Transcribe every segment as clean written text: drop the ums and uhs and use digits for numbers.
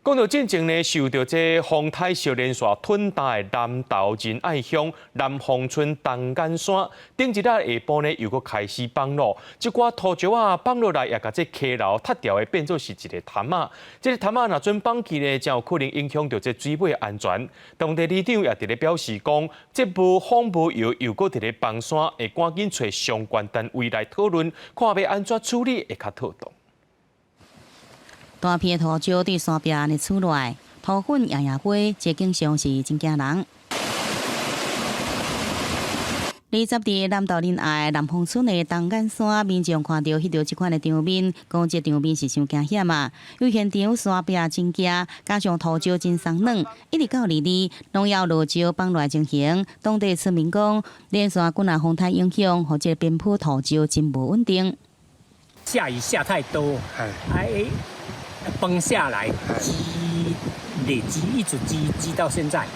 講到進前呢，受著這風颱雪連紲吞焦的南投仁愛鄉南峰村東眼山，頂一日下晡呢，又閣開始崩落，這寡土石仔崩落來，也共這溪流塌掉的變做是一個潭仔。這个潭仔若準崩去呢，真有可能影響著這水尾安全。當地里長也佇咧表示講，這無風無雨又閣佇咧崩山，會趕緊揣相關單位來討論，看欲按怎處理會較妥當。大片土石對山壁按呢出來，土粉搖搖飛，這景象是真驚人。20日南投仁愛南峰村的東眼山，民眾看著彼著這款的場面，講這場面是傷驚險啊！因為現場山壁真崎，加上土石真鬆軟，一直到22，攏猶落石崩落來情形。當地村民講，連續幾若風颱影響，予這个邊坡土石真無穩定。下雨下太多，哎，崩下來，積累積一直積積到現在，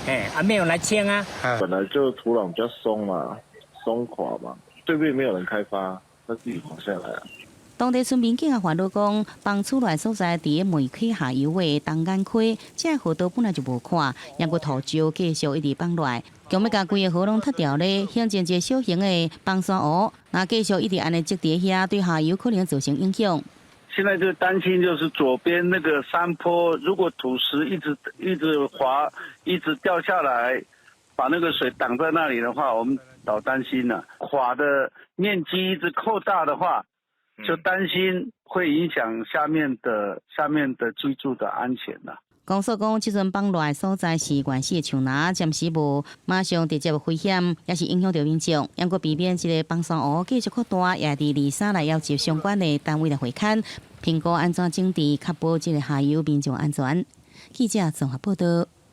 哎啊，沒有來清啊。本來就土壤比較鬆嘛，鬆垮嘛，對面沒有人開發，它自己滑下來啊。當地村民更加煩惱講，崩出來所在佇梅溪下游的東眼溪，這河道本來就無寬，猶閣土石繼續一直崩落來，強欲共規个河攏塌掉咧，形成一个小型的崩山湖，若繼續一直按呢積佇遐，對下游可能造成影響。現在就擔心，就是左邊那個山坡，如果土石一直一直滑，一直掉下來，把那個水擋在那裡的話，我們老擔心了。垮的面積一直擴大的話，就擔心會影響下面的居住的安全啦。公所講，這陣崩落來所在是原始的樹林，暫時無馬上直接危險，也是影響著民眾。猶閣避免這个崩山湖繼續擴大，也佇23來要求相關的單位來會勘，評估按怎整治，確保這个下游民眾安全。記者綜合報導。